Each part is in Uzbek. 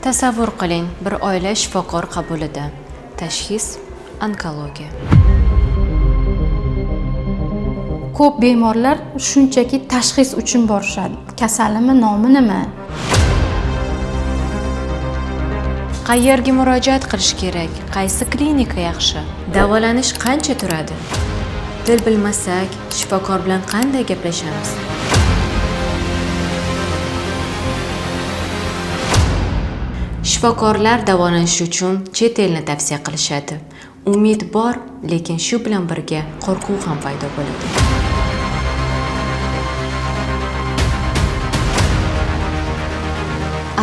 Tasavvur qiling, bir oila shifokor qabulida. Tashxis onkologiya. Ko'p bemorlar shunchaki tashxis uchun borishadi. Kasalimi, nomi nima? Qayerga murojaat qilish kerak? Qaysi klinika yaxshi? Davolanish qancha turadi? Til bilmasak, shifokor bilan qanday gaplashamiz? Shifokorlar davolanish uchun chet elni tavsiya qilishadi. Umid bor, lekin shu bilan birga qo'rquv ham paydo bo'ladi.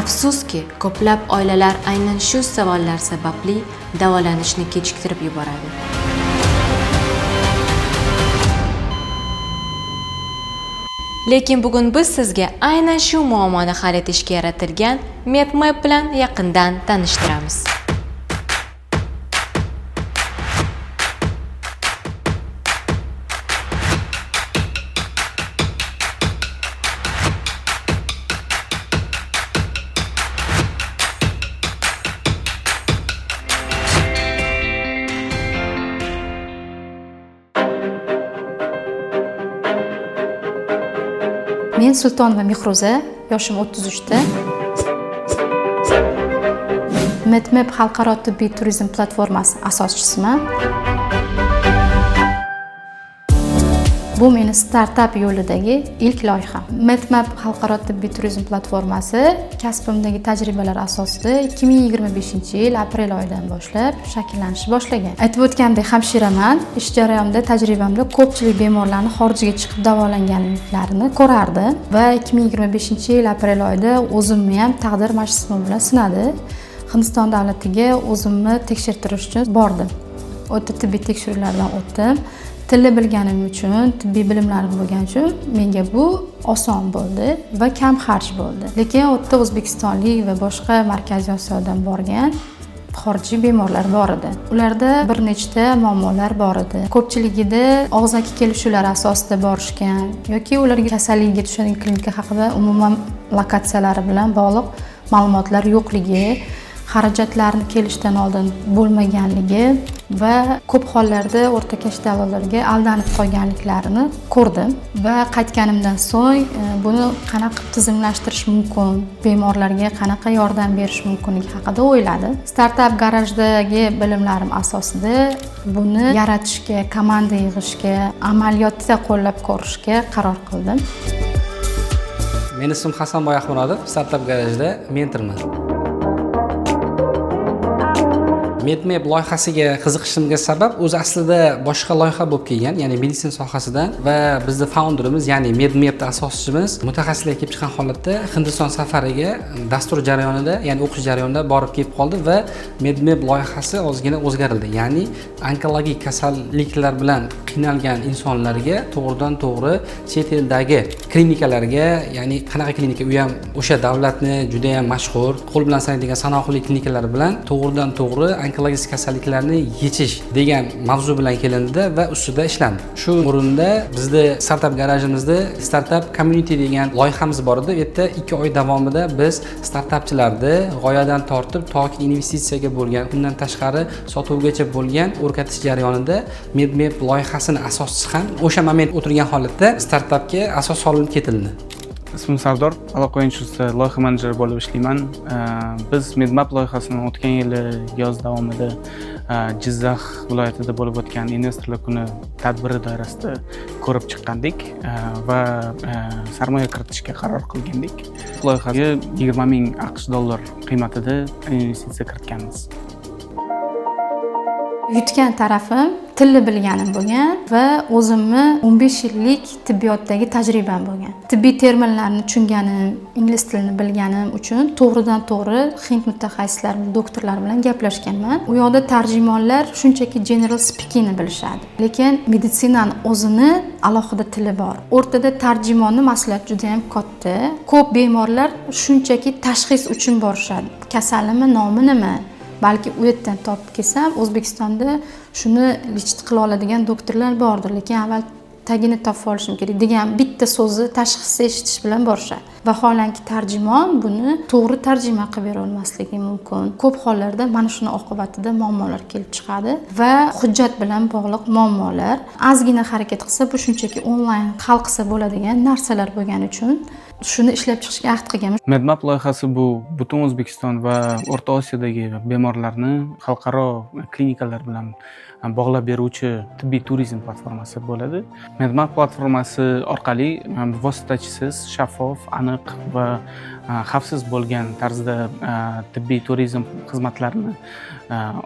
Afsuski, ko'plab oilalar aynan shu savollar sababli davolanishni kechiktirib yuboradi. Lekin bugun biz sizga aynan shu muammoni hal etishga yaratilgan MedMap bilan yaqindan tanishtiramiz. Men Sultonova Mehruza, yoshim 33 ta. MedMap xalqaro tibbiy turizm platformasi asoschisiman. Bu meni startap yo'lidagi ilk loyiham. MedMap xalqaro tibbiy turizm platformasi kasbimdagi tajribalar asosida 2025-yil aprel oyidan boshlab shakllanishni boshlagan. Aytib o'tgandek, hamshiraman. Ish jarayonida tajribamda ko'pchilik bemorlarni xorijga chiqib davolanganliklarini ko'rardim va 2025-yil aprel oyida o'zimni ham taqdir mana shu sinov bilan sinadi. Hindiston davlatiga o'zimni tekshirtirish uchun bordim. U yerda tibbiy tekshiruvlardan o'tdim. Tilni bilganim uchun, tibbiy bilimlarim bo'lgani uchun menga bu oson bo'ldi va kam xarj bo'ldi. Lekin u yerda o'zbekistonlik va boshqa Markaziy Osiyodan borgan xorijiy bemorlar bor edi. Ularda bir nechta muammolar bor edi. Ko'pchiligida og'zaki kelishuvlar asosida borishgan yoki ularga kasalligiga tushadigan klinika haqida umuman lokatsiyalari bilan bog'liq ma'lumotlar yo'qligi, xarajatlarni kelishdan oldin bo'lmaganligi va ko'p hollarda o'rtakash dallollarga aldanib qolganliklarini ko'rdim va qaytganimdan so'ng buni qanaqa qilib tizimlashtirish mumkin, bemorlarga qanaqa yordam berish mumkinligi haqida o'yladim. Startap garajdagi bilimlarim asosida buni yaratishga, komanda yig'ishga, amaliyotda qo'llab ko'rishga qaror qildim. Meni ismim Hasanboy Ahmurodov, Startap garajda mentorman. MedMap loyihasiga qiziqishimga sabab o'zi aslida boshqa loyiha bo'lib kelgan, ya'ni meditsina sohasidan va bizni founderimiz, ya'ni MedMapning asoschimiz mutaxassislar kelib chiqqan holatda Hindiston safariga dastur jarayonida, ya'ni o'qish jarayonida borib kelib qoldi va MedMap loyihasi ozgina o'zgarildi. Ya'ni onkologik kasalliklar bilan qiynalgan insonlarga to'g'ridan to'g'ri chet eldagi klinikalarga, ya'ni qanaqa klinika, u ham o'sha davlatni juda ham mashhur, qo'l bilan sanaydigan sanoqli klinikalar bilan to'g'ridan to'g'ri onkologik kasalliklarni yechish degan mavzu bilan kelindi va ustida ishlandi. Shu o'rinda bizda startap garajimizda startap community degan loyihamiz bor edi. U yerda 2 oy davomida biz startapchilarni g'oyadan tortib toki investitsiyaga bo'lgan, undan tashqari sotuvgacha bo'lgan o'rgatish jarayonida MedMap loyihasini asoschisi ham o'sha moment o'tirgan holatda startapga asos solinib ketildi. Ismim Sardor, Aloqa Venturesda loyiha menejeri bo'lib ishlayman. Biz MedMap loyihasini o'tgan yili yoz davomida Jizzax viloyatida bo'lib o'tgan investorlar kuni tadbiri doirasida ko'rib chiqqandik va sarmoya kiritishga qaror qilgandik. Loyihaga 20 ming AQSh dollar qiymatida investitsiya kiritganmiz. Yutgan tarafim tilni bilganim bo'lgan va o'zimni 15 yillik tibbiyotdagi tajribam bo'lgan. Tibbiy terminlarni tushunganim, ingliz tilini bilganim uchun to'g'ridan to'g'ri hind mutaxassislari, doktorlar bilan gaplashganman. U yoqda tarjimonlar shunchaki general speakingni bilishadi, lekin meditsinani o'zini alohida tili bor. O'rtada tarjimonni mas'uliyati juda ham katta. Ko'p bemorlar shunchaki tashxis uchun borishadi. Kasalimi, nomi nima? Balki u yerdan topib kelsam, O'zbekistonda shuni lechit qila oladigan doktorlar bordir, lekin avval Tagini topib olishim kerak degan bitta so'zni, tashxisni eshitish bilan borishadi. Vaholanki tarjimon buni to'g'ri tarjima qilib bera olmasligi mumkin. Ko'p hollarda mana shuni oqibatida muammolar kelib chiqadi va hujjat bilan bog'liq muammolar. Ozgina harakat qilsa, bu shunchaki onlayn hal qilsa bo'ladigan narsalar bo'lgani uchun shuni ishlab chiqishga ahd qilganmiz. MedMap loyihasi bu butun O'zbekiston va O'rta Osiyodagi bemorlarni xalqaro klinikalar bilan bog'lab beruvchi tibbiy turizm platformasi bo'ladi. MedMap platformasi orqali vositachisiz, shaffof, aniq va xavfsiz bo'lgan tarzda tibbiy turizm xizmatlarini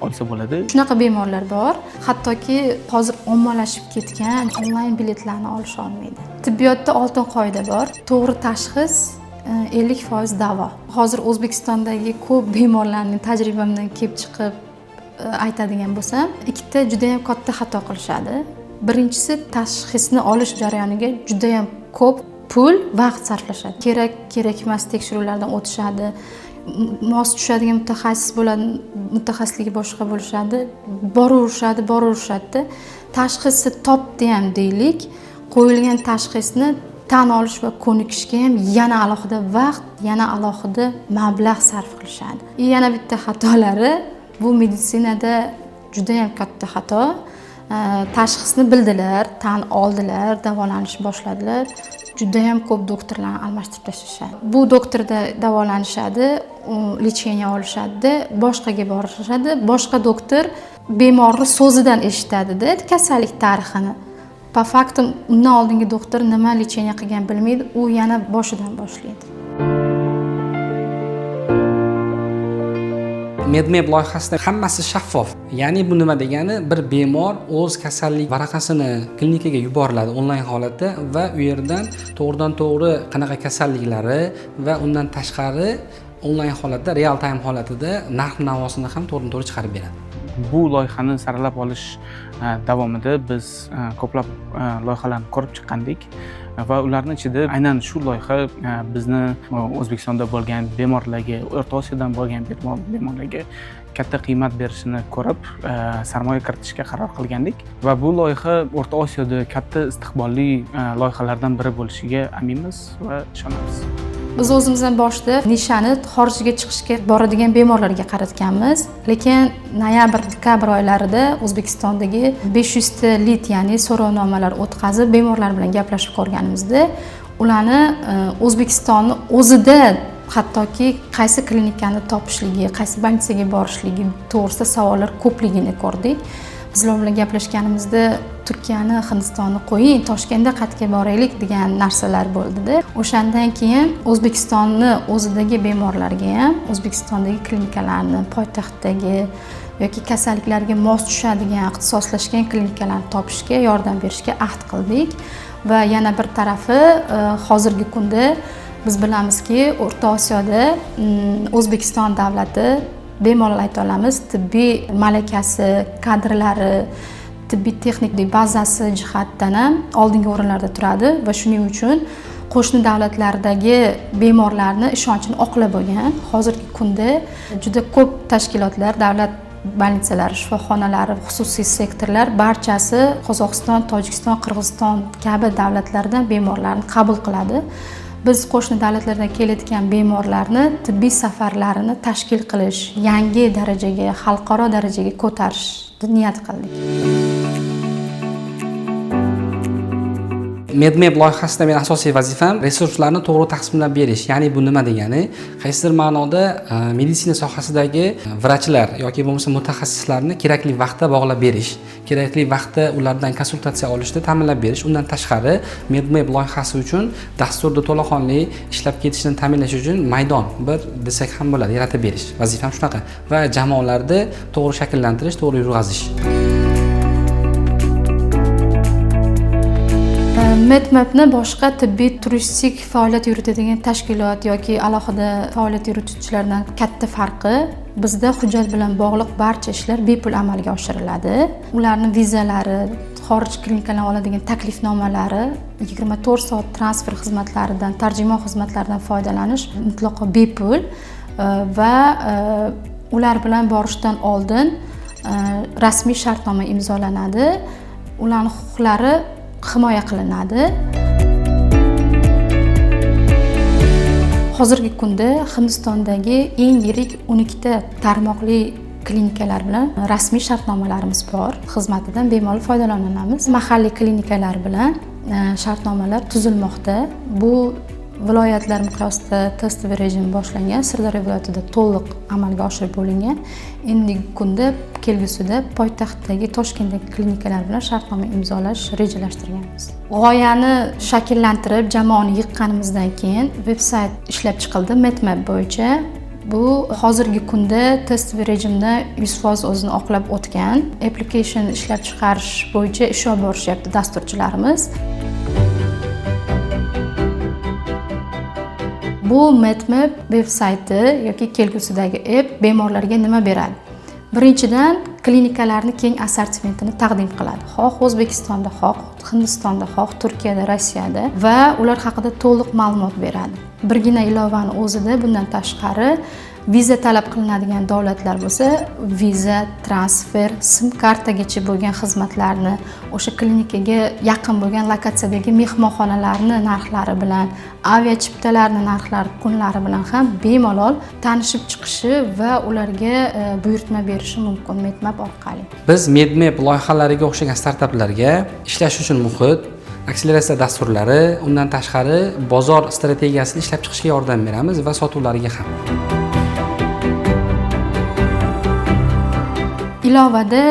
olsa bo'ladi. Shunaqa bemorlar bor, hattoki hozir ommalashib ketgan onlayn biletlarni olisha olmaydi. Tibbiyotda oltin qoida bor: to'g'ri tashxis 50% davo. Hozir O'zbekistondagi ko'p bemorlarning tajribamdan kelib chiqib aytadigan bo'lsam, ikkita juda ham katta xato qilishadi. Birinchisi, tashxisni olish jarayoniga juda ham ko'p pul, vaqt sarflashadi. Kerak, kerak emas tekshiruvlardan o'tishadi. Mos tushadigan mutaxassis bo'ladi, mutaxassisligi boshqa bo'lishadi, boraverishadi, boraverishadi. Tashxisni topdi ham deylik, qo'yilgan tashxisni tan olish va ko'nikishga ham yana alohida vaqt, yana alohida mablag' sarf qilishadi. И yana bitta xatolari, bu meditsinada juda ham katta xato. Tashxisni bildilar, tan oldilar, davolanish boshladilar. Juda ham ko'p doktorlarni almashtirib tashlashadi. Bu doktorda davolanishadi, лечение olishadi, boshqaga borishadi, boshqa doktor bemorni so'zidan eshitadida kasallik tarixini. По факту undan oldingi doktor nima лечение qilgan bilmaydi, u yana boshidan boshlaydi. MedMap loyihasida hammasi shaffof. Ya'ni bu nima degani? Bir bemor o'z kasallik varaqasini klinikaga yuboriladi onlayn holatda va u yerdan to'g'ridan to'g'ri qanaqa kasalliklari va undan tashqari onlayn holatda, real time holatida narx navosini ham to'g'ridan to'g'ri chiqarib beradi. Bu loyihani saralab olish davomida biz ko'plab loyihalarni ko'rib chiqqandik va ularning ichida aynan shu loyiha bizni O'zbekistonda bo'lgan bemorlarga, O'rta Osiyodan bo'lgan bemorlarga katta qiymat berishini ko'rib, sarmoya kiritishga qaror qilgandik va bu loyiha O'rta Osiyoda katta istiqbolli loyihalardan biri bo'lishiga aminmiz va ishonamiz. Biz o'zimizdan boshida nishani xorijga chiqishga boradigan bemorlarga qaratganmiz, lekin noyabr, dekabr oylarida O'zbekistondagi 500 ta lid, ya'ni so'rovnomalar o'tkazib bemorlar bilan gaplashib ko'rganimizda ularni O'zbekistonni o'zida hattoki qaysi klinikani topishligi, qaysi больница ga borishligi to'g'risida savollar ko'pligini ko'rdik. Biz ular bilan gaplashganimizda Turkiyani, Hindistonni qo'ying, Toshkentda qayerga boraylik degan narsalar bo'ldida. O'shandan keyin O'zbekistonni o'zidagi bemorlarga ham O'zbekistondagi klinikalarni, poytaxtdagi yoki kasalliklarga mos tushadigan ixtisoslashgan klinikalarni topishga yordam berishga ahd qildik. Va yana bir tarafi, hozirgi kunda biz bilamizki, O'rta Osiyoda O'zbekiston davlati bemalol ayta olamiz, tibbiy malakasi, kadrlari, tibbiy texnik bazasi jihatdan ham oldingi o'rinlarda turadi va shuning uchun qo'shni davlatlardagi bemorlarni ishonchini oqlab bo'lgan. Hozirgi kunda juda ko'p tashkilotlar, davlat больница lari, shifoxonalari, xususiy sektorlar barchasi Qozog'iston, Tojikiston, Qirg'iziston kabi davlatlardan bemorlarni qabul qiladi. Biz qo'shni davlatlardan kelayotgan bemorlarni tibbiy safarlarini tashkil qilish, yangi darajaga, xalqaro darajaga ko'tarishni niyat qildik. MedMap loyihasida men asosiy vazifam resurslarni to'g'ri taqsimlab berish. Ya'ni bu nima degani? Qaysidir ma'noda meditsina sohasidagi vrachlar yoki bo'lmasa mutaxassislarni kerakli vaqtda bog'lab berish, kerakli vaqtda ulardan konsultatsiya olishni ta'minlab berish. Undan tashqari MedMap loyihasi uchun dasturda to'laqonli ishlab ketishini ta'minlash uchun maydon bir desak ham bo'ladi, yaratib berish. Vazifam shunaqa va jamoalarni to'g'ri shakllantirish, to'g'ri yurg'azish. MedMapni boshqa tibbiy turistik faoliyat yuritadigan tashkilot yoki alohida faoliyat yurituvchilardan katta farqi, bizda hujjat bilan bog'liq barcha ishlar bepul amalga oshiriladi. Ularning vizalari, xorij klinikalardan oladigan taklifnomalari, 24 soat transfer xizmatlaridan, tarjimon xizmatlaridan foydalanish mutlaqo bepul va ular bilan borishdan oldin rasmiy shartnoma imzolanadi. Ularning huquqlari himoya qilinadi. Hozirgi kunda Hindistondagi eng yirik 12 ta tarmoqli klinikalar bilan rasmiy shartnomalarimiz bor. Xizmatidan bemalol foydalanamiz. Mahalliy klinikalar bilan shartnomalar tuzilmoqda. Bu viloyatlar miqyosida testовый rejim boshlangan, Sirdaryo viloyatida to'liq amalga oshirib bo'lingan. Endigi kunda kelgusida poytaxtdagi Toshkentdagi klinikalar bilan shartnoma imzolash rejalashtirganmiz. G'oyani shakllantirib, jamoani yiqqanimizdan keyin veb-sayt ishlab chiqildi MedMap bo'yicha. Bu hozirgi kunda testовый rejimda 100% o'zini oqlab o'tgan. Application ishlab chiqarish bo'yicha ish olib borishyapti dasturchilarimiz. Bu MedMap veb-sayti yoki kelgusidagi app bemorlarga nima beradi? Birinchidan, klinikalarni keng assortimentini taqdim qiladi. Xoh O'zbekistonda, xoh Hindistonda, xoh Turkiyada, Rossiyada va ular haqida to'liq ma'lumot beradi. Birgina ilovani o'zida bundan tashqari viza talab qilinadigan davlatlar bo'lsa, viza, transfer, sim kartagacha bo'lgan xizmatlarni, o'sha klinikaga yaqin bo'lgan lokatsiyadagi mehmonxonalarni narxlari bilan, avia chiptalarni narxlari, kunlari bilan ham bemalol tanishib chiqishi va ularga buyurtma berishi mumkin MedMap orqali. Biz MedMap loyihalariga o'xshagan startaplarga ishlash uchun muhit, akseleratsiya dasturlari, undan tashqari bozor strategiyasini ishlab chiqishga yordam beramiz va sotuvlarga ham. Ilovada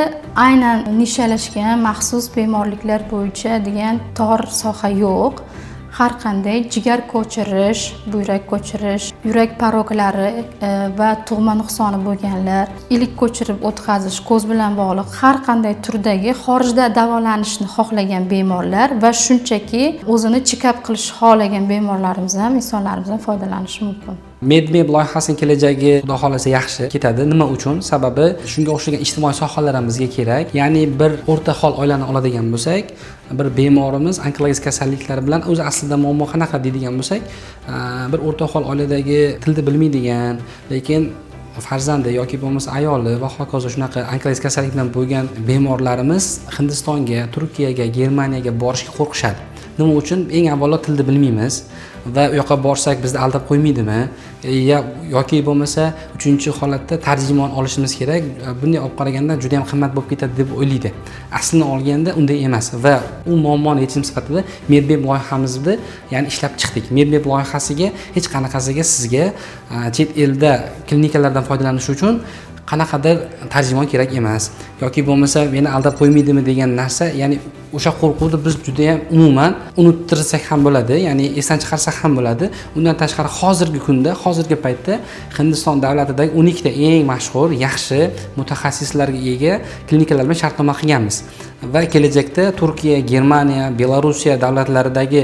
aynan nishalashgan maxsus bemorliklar bo'yicha degan tor soha yo'q. Har qanday jigar ko'chirish, buyrak ko'chirish, yurak paroklari va tug'ma nuqsoni bo'lganlar, ilik ko'chirib o'tkazish, ko'z bilan bog'liq har qanday turdagi xorijda davolanishni xohlagan bemorlar va shunchaki o'zini check-up qilishni xohlagan bemorlarimiz ham, insonlarimiz ham foydalanishi mumkin. MedMap loyihasining kelajagi xudo xohlasa yaxshi ketadi. Nima uchun? Sababi shunga o'xshagan ijtimoiy sohalar ham bizga kerak. Ya'ni bir o'rta hol oilani oladigan bo'lsak, bir bemorimiz onkologik kasalliklar bilan o'zi aslida muammo qanaqa deydigan bo'lsak, bir o'rta hol oiladagi tilni bilmaydigan, lekin farzandi yoki bo'lmasa ayoli va hokazo shunaqa onkologik kasallik bilan bo'lgan bemorlarimiz Hindistonga, Turkiyaga, Germaniyaga borishga qo'rqishadi. Nima uchun? Eng avvalo tilni bilmaymiz va u yoqqa borsak bizni aldab qo'ymaydimi? Yoki bo'lmasa uchinchi holatda tarjimon olishimiz kerak. Bunday olib qaraganda juda ham qimmat bo'lib ketadi deb o'ylaydi. Aslini olganda unday emas va u muammoni yechim sifatida MedMap loyihamizni, ya'ni ishlab chiqdik. MedMap loyihasiga hech qanaqasiga sizga chet elda klinikalardan foydalanish uchun qanaqadir tarjimon kerak emas yoki bo'lmasa meni aldab qo'ymaydimi degan narsa, ya'ni o'sha qo'rquvni biz juda ham umuman unuttirsak ham bo'ladi, ya'ni esdan chiqarsak ham bo'ladi. Undan tashqari hozirgi kunda, hozirgi paytda Hindiston davlatidagi 12 ta eng mashhur, yaxshi mutaxassislarga ega klinikalar bilan shartnoma qilganmiz va kelajakda Turkiya, Germaniya, Belorussiya davlatlaridagi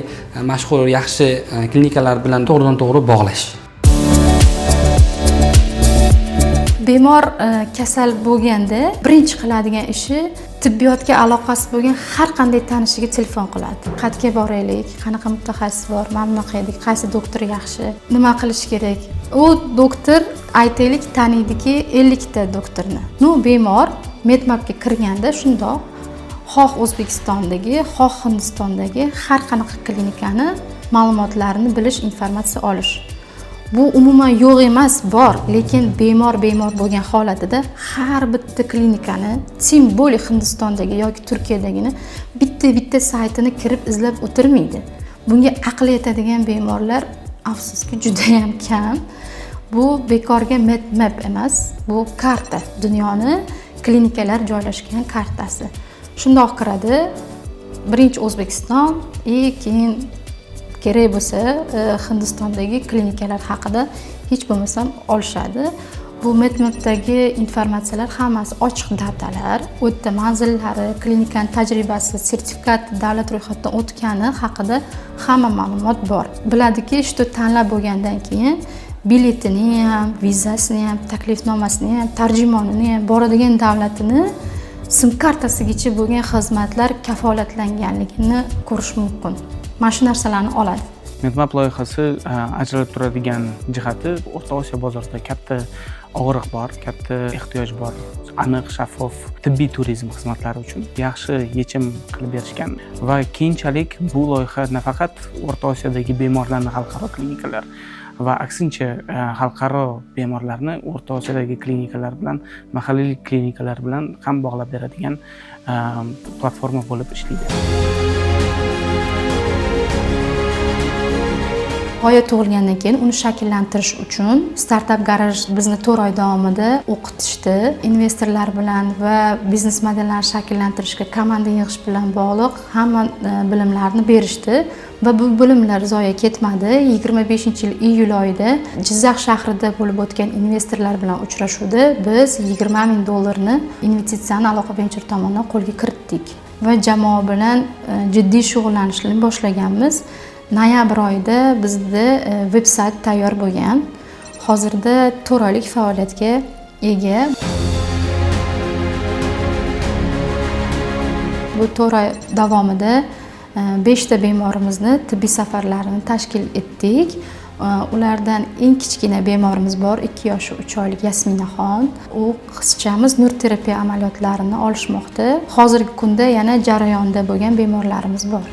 mashhur, yaxshi klinikalar bilan to'g'ridan-to'g'ri bog'lash. Bemor kasal bo'lganda birinchi qiladigan ishi tibbiyotga aloqasi bo'lgan har qanday tanishiga telefon qiladi. Qayerga boraylik, qanaqa mutaxassis bor, mana bunaqa edik, qaysi doktor yaxshi, nima qilish kerak. U doktor aytaylik taniydiki 50 ta doktorni. Bemor MedMapga kirganda shundoq xoh O'zbekistondagi, xoh Hindistondagi har qanaqa klinikani ma'lumotlarini bilish, informatsiya olish. Bu umuman yo'q emas, bor, lekin bemor bo'lgan holatida har bitta klinikani, тем более Hindistondagi yoki Turkiyadagini bitta-bitta saytini kirib izlab o'tirmaydi. Bunga aqli yetadigan bemorlar afsuski juda ham kam. Bu bekorga MedMap emas, bu karta, dunyoni klinikalar joylashgan kartasi. Shundoq kiradi, birinchi O'zbekiston, keyin kerak bo'lsa Hindistondagi klinikalar haqida hech bo'lmasam olishadi. Bu MedMapdagi informatsiyalar hammasi ochiq datalar, u yerda manzillari, klinikaning tajribasi, sertifikat davlat ro'yxatidan o'tgani haqida hamma ma'lumot bor. Biladiki, shu tanlab bo'lgandan keyin biletini ham, vizasini ham, taklifnomasini ham, tarjimonini ham, boradigan davlatini sim kartasigacha bo'lgan xizmatlar kafolatlanganligini ko'rish mumkin. Mana shu narsalarni oladi. MedMap loyihasi ajralib turadigan jihati O'rta Osiyo bozorida katta Og'riq bor, katta ehtiyoj bor aniq, shaffof tibbiy turizm xizmatlari uchun yaxshi yechim qilib berishgan va keyinchalik bu loyiha nafaqat O'rta Osiyodagi bemorlarni xalqaro klinikalar va aksincha, xalqaro bemorlarni O'rta Osiyodagi klinikalar bilan, mahalliy klinikalar bilan ham bog'lab beradigan platforma bo'lib ishlaydi. G'oya tug'ilgandan keyin uni shakllantirish uchun Startup Garaj bizni 4 oy davomida o'qitishdi. Investorlar bilan va biznes modellarni shakllantirishga, komanda yig'ish bilan bog'liq hamma bilimlarni berishdi va bu bilimlar zoya ketmadi. 25-yil iyul oyida Jizzax shahrida bo'lib o'tgan investorlar bilan uchrashuvda biz 20 ming dollarni investitsiyani Aloqa Venture tomonidan qo'lga kiritdik va jamoa bilan jiddiy shug'ullanishni boshlaganmiz. Noyabr oyida bizda veb-sayt tayyor bo'lgan. Hozirda 4 oylik faoliyatga ega. Bu 4 oy davomida 5 ta bemorimizni tibbiy safarlarini tashkil etdik. Ulardan eng kichkina bemorimiz bor, 2 yosh 3 oylik Yasminaxon. U qizchamiz nur terapiya amaliyotlarini olishmoqda. Hozirgi kunda yana jarayonda bo'lgan bemorlarimiz bor.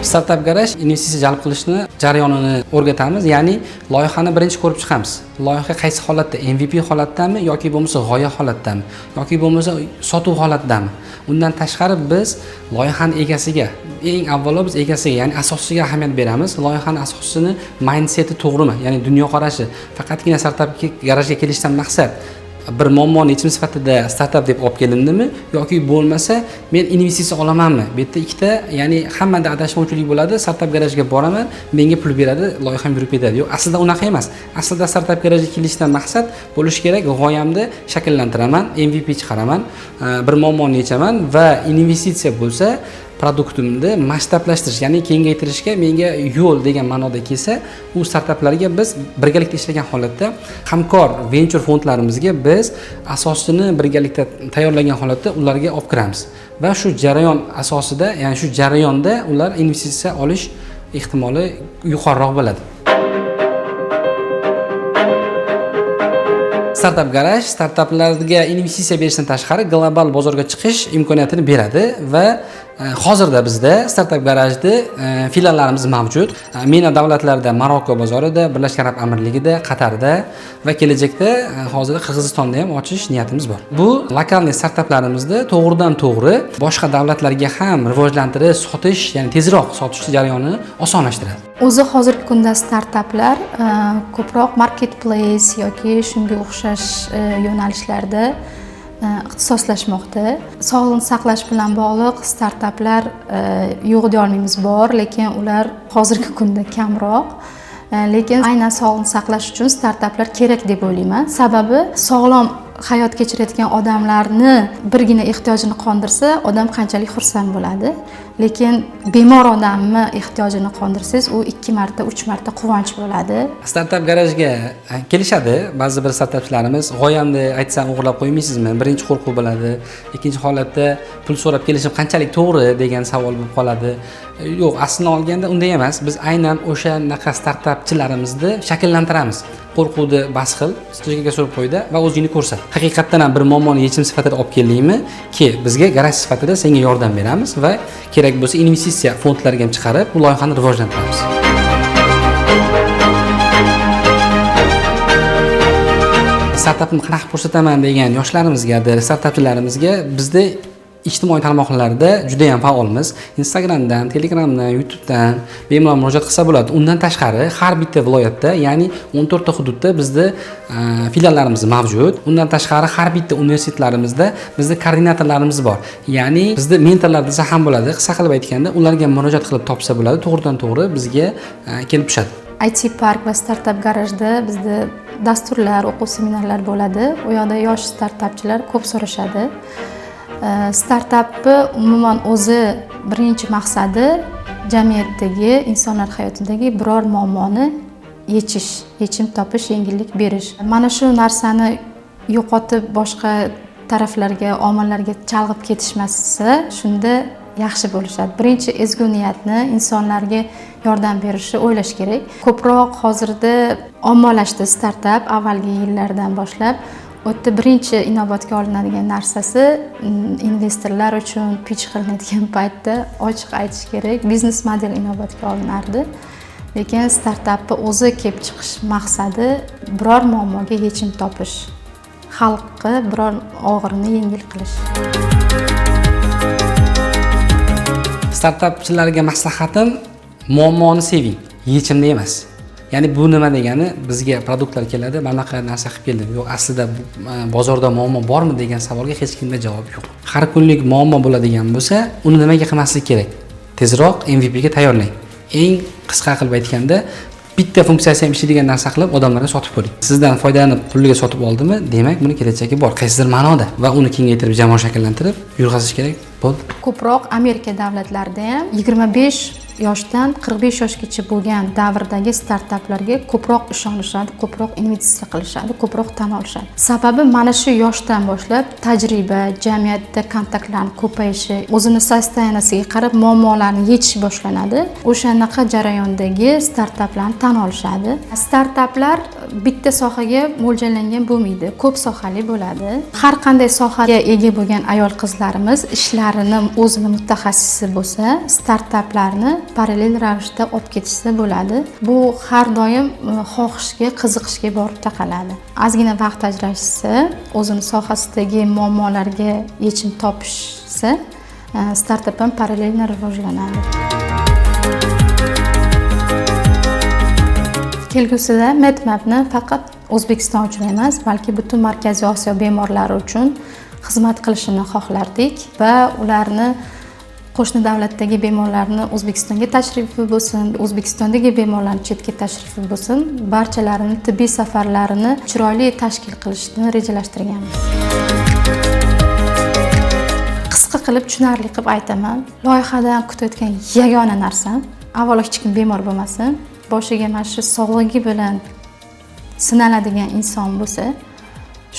Startup Garaj investitsiya jalb qilishni jarayonini o'rgatamiz, ya'ni loyihani birinchi ko'rib chiqamiz. Loyiha qaysi holatda, MVP holatdami yoki bo'lmasa g'oya holatdami yoki bo'lmasa sotuv holatdami? Undan tashqari biz loyihani egasiga, eng avvalo biz egasiga, ya'ni asoschisiga ahamiyat beramiz. Loyihani asoschisini mindseti to'g'rimi, ya'ni dunyoqarashi. Faqatgina startup garajga kelishdan maqsad bir muammoni yechim sifatida startap deb olib kelindimi yoki bo'lmasa men investitsiya olamanmi? Bu yerda ikkita, ya'ni hammada adashmovchilik bo'ladi. Startup garajga boraman, menga pul beradi, loyiham yurib ketadi. Yo'q, aslida unaqa emas. Aslida startup garajga kelishdan maqsad bo'lishi kerak, g'oyamni shakllantiraman, MVP chiqaraman, bir muammoni yechaman va investitsiya bo'lsa produktimni masshtablashtirish, ya'ni kengaytirishga menga yo'l degan ma'noda kelsa, u startaplarga biz birgalikda ishlagan holatda hamkor venture fondlarimizga biz asoschini birgalikda tayyorlagan holatda ularga olib kiramiz va shu jarayon asosida, ya'ni shu jarayonda ular investitsiya olish ehtimoli yuqoriroq bo'ladi. Startup Garaj startaplarga investitsiya berishdan tashqari global bozorga chiqish imkoniyatini beradi va hozirda bizda Startup Garajda filiallarimiz mavjud. MENA davlatlarida, Marokko bozorida, Birlashgan Arab Amirligida, Qatarda va kelajakda hozirda Qirg'izistonda ham ochish niyatimiz bor. Bu lokalniy startaplarimizni to'g'ridan to'g'ri boshqa davlatlarga ham rivojlantirish, sotish, ya'ni tezroq sotish jarayonini osonlashtiradi. O'zi hozirgi kunda startaplar ko'proq marketplace yoki shunga o'xshash yo'nalishlarda ixtisoslashmoqda. Sog'liqni saqlash bilan bog'liq startaplar yo'q deya olmaymiz, bor, lekin ular hozirgi kunda kamroq. Lekin aynan sog'liqni saqlash uchun startaplar kerak deb o'ylayman. Sababi sog'lom hayot kechirayotgan odamlarni birgina ehtiyojini qondirsa, odam qanchalik xursand bo'ladi. Lekin bemor odamni ehtiyojini qondirsangiz, u 2 marta, 3 marta quvonch bo'ladi. Startup garajga kelishadi ba'zi bir startapchilarimiz, g'oyamni aytsam o'g'irlab qo'ymaysizmi? Birinchi qo'rquv bo'ladi. Ikkinchi holatda pul so'rab kelishim qanchalik to'g'ri degan savol bo'lib qoladi. Yo'q, aslini olganda unday emas. Biz aynan o'shanaqa startapchilarimizni shakllantiramiz. Qo'rquvni bas qil, chekkaga surib qo'yda va o'zingni ko'rsat. Haqiqatdan ham bir muammoni yechim sifatida olib keldingmi? Ke, bizga garaj sifatida senga yordam beramiz va kerak bo'lsa investitsiya fondlariga ham chiqarib, bu loyihani rivojlantiramiz. Startapni qanaqa ko'rsataman degan yoshlarimizgadir, startapchilarimizga bizda ijtimoiy tarmoqlarda juda ham faolmiz. Instagramdan, Telegramdan, YouTubedan bemalol murojaat qilsa bo'ladi. Undan tashqari har bitta viloyatda, ya'ni 14 ta hududda bizda filiallarimiz mavjud. Undan tashqari har bitta universitetlarimizda bizda koordinatorlarimiz bor. Ya'ni bizda mentorlar desa ham bo'ladi. Qisqa qilib aytganda, ularga murojaat qilib topsa bo'ladi, to'g'ridan to'g'ri bizga kelib tushadi. IT Park va Startup Garajda bizda dasturlar, o'quv seminarlar bo'ladi. U yoqda yosh startapchilar ko'p so'rashadi. Startapni umuman o'zi birinchi maqsadi jamiyatdagi, insonlar hayotidagi biror muammoni yechish, yechim topish, yengillik berish. Mana shu narsani yo'qotib boshqa taraflarga, omillarga chalg'ib ketishmasa, shunda yaxshi bo'lishadi. Birinchi ezgu niyatni, insonlarga yordam berishni o'ylash kerak. Ko'proq hozirda ommalashdi startap avvalgi yillardan boshlab. U yerda birinchi inobatga olinadigan narsasi investorlar uchun pitch qilinadigan paytda, ochiq aytish kerak, biznes model inobatga olinardi. Lekin startapni o'zi kelib chiqish maqsadi biror muammoga yechim topish, xalqqa biror og'irini yengil qilish. Startapchilarga maslahatim: muammoni seving, yechimni emas. Ya'ni bu nima degani, bizga produktlar keladi, mana bunaqa narsa qilib keldim. Yo'q, aslida bozorda muammo bormi degan savolga hech kimda javob yo'q. Har kunlik muammo bo'ladigan bo'lsa, uni nimaga qilmaslik kerak? Tezroq MVP ga tayyorlang. Eng qisqa qilib aytganda, bitta funksiyasi ham ishlaydigan narsa qilib odamlarga sotib ko'ring. Sizdan foydalanib puliga sotib oldimi, demak buni kelajagi bor, qaysidir ma'noda, va uni kengaytirib, jamoa shakllantirib yurg'azish kerak. Bo'ldi. Ko'proq Amerika davlatlarida ham 25 yoshdan 45 yoshgacha bo'lgan davrdagi startaplarga ko'proq ishonishadi, ko'proq investitsiya qilishadi, ko'proq tan olishadi. Sababi mana shu yoshdan boshlab tajriba, jamiyatda kontaktlarni ko'payishi, o'zini состояния siga qarab muammolarni yechish boshlanadi. O'shanaqa jarayondagi startaplarni tan olishadi. Startaplar bitta sohaga mo'ljallangan bo'lmaydi, ko'p sohali bo'ladi. Har qanday sohaga ega bo'lgan ayol qizlarimiz ishlarini o'zini mutaxassisi bo'lsa, startaplarni parallel ravishda olib ketishsa bo'ladi. Bu har doim xohishga, qiziqishga borib taqaladi. Ozgina vaqt ajrashsa, o'zini sohasidagi muammolarga yechim topishsa, startap ham parallel rivojlanadi. Kelgusida MedMapni faqat O'zbekiston uchun emas, balki butun Markaziy Osiyo bemorlari uchun xizmat qilishini xohlardik va ularni qo'shni davlatdagi bemorlarni O'zbekistonga tashrifi bo'lsin, O'zbekistondagi bemorlarni chetga tashrifi bo'lsin, barchalarini tibbiy safarlarini chiroyli tashkil qilishni rejalashtirganmiz. Qisqa qilib, tushunarli qilib aytaman. Loyihadan kutayotgan yagona narsam, avvalo hech kim bemor bo'lmasin, boshiga mana shu sog'ligi bilan sinaladigan inson bo'lsa,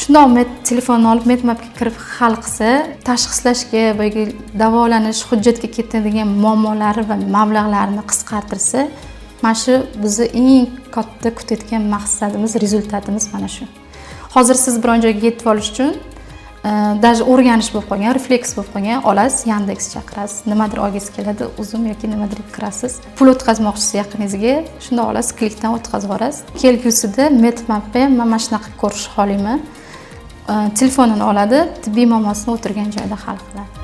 shundoq telefonni olib MedMapga kirib hal qilsa, tashxislashga, boyagi davolanish, hujjatga ketadigan muammolari va mablag'larini qisqartirsa, mana shu bizni eng katta kutayotgan maqsadimiz, rezultatimiz mana shu. Hozir siz biron joyga yetib olish uchun даже o'rganish bo'lib qolgan, refleks bo'lib qolgan, olasiz, Yandex chaqirasiz, nimadir olgingiz keladi, Uzum yoki nimadir kirasiz, pul o'tkazmoqchisiz yaqiningizga, shunda olasiz, klikdan o'tkazib yuborasiz. Kelgusida MedMapni ham men mana shunaqa ko'rish xohlayman. Telefonini oladi, tibbiy muammosini o'tirgan joyda hal qiladi.